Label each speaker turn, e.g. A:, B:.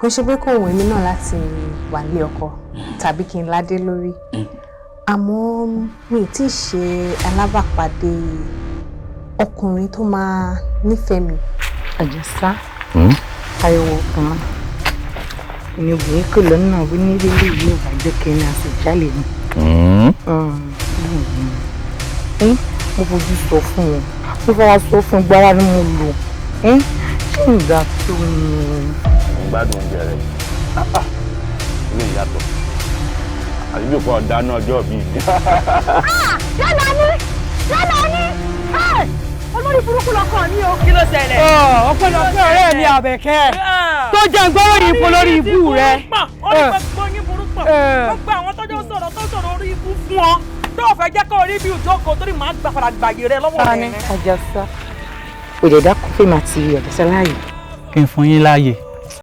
A: Kò ṣe pé kò wù mí náà láti wà ní ọkọ tàbí kí n ládé lórí, àmọ́ mi ì tí ì ṣe alábàápàdé ọkùnrin tó máa nífẹ̀ẹ́ mi.
B: Àjàsá, ariwo kan ni obìnrin kò lọ́nà bí nílé yìí ò bá jẹ́ kí n àti jálè ni. Mo fojú sọ fún wọn, mo fara sọ fún gbára ni mo lò, ṣé ìgbà tó ni.
C: Mo gbádùn oúnjẹ rẹ, ilé ìyàtọ̀ àbí bí kò dáná ọjọ́ bíi mi.
D: Yálà ni, yálà ni, olórí burúkú lọkọ mi o.
E: Kí ló ṣẹlẹ̀?
F: Ọpẹ́lọpẹ́ ọ̀rẹ́ mi Àbẹ̀kẹ́ tó jẹ́ gbọ́rọ̀ yìí fún lórí ibú rẹ.
E: Orí gbogbo yín burú pọ̀. Gbogbo àwọn tọ́jọ́ sọ̀rọ̀ tó sọ̀rọ̀ orí ibú fún ọ tó fẹ́ jẹ́ kó orí bí ìjókòó torí màá gbà padà gbàyè rẹ lọ́wọ́ rẹ.
B: Àjàsá, òdẹ̀dá kún fèmí àti Àjàsá láàyè.
G: Kí n fún yín láàyè.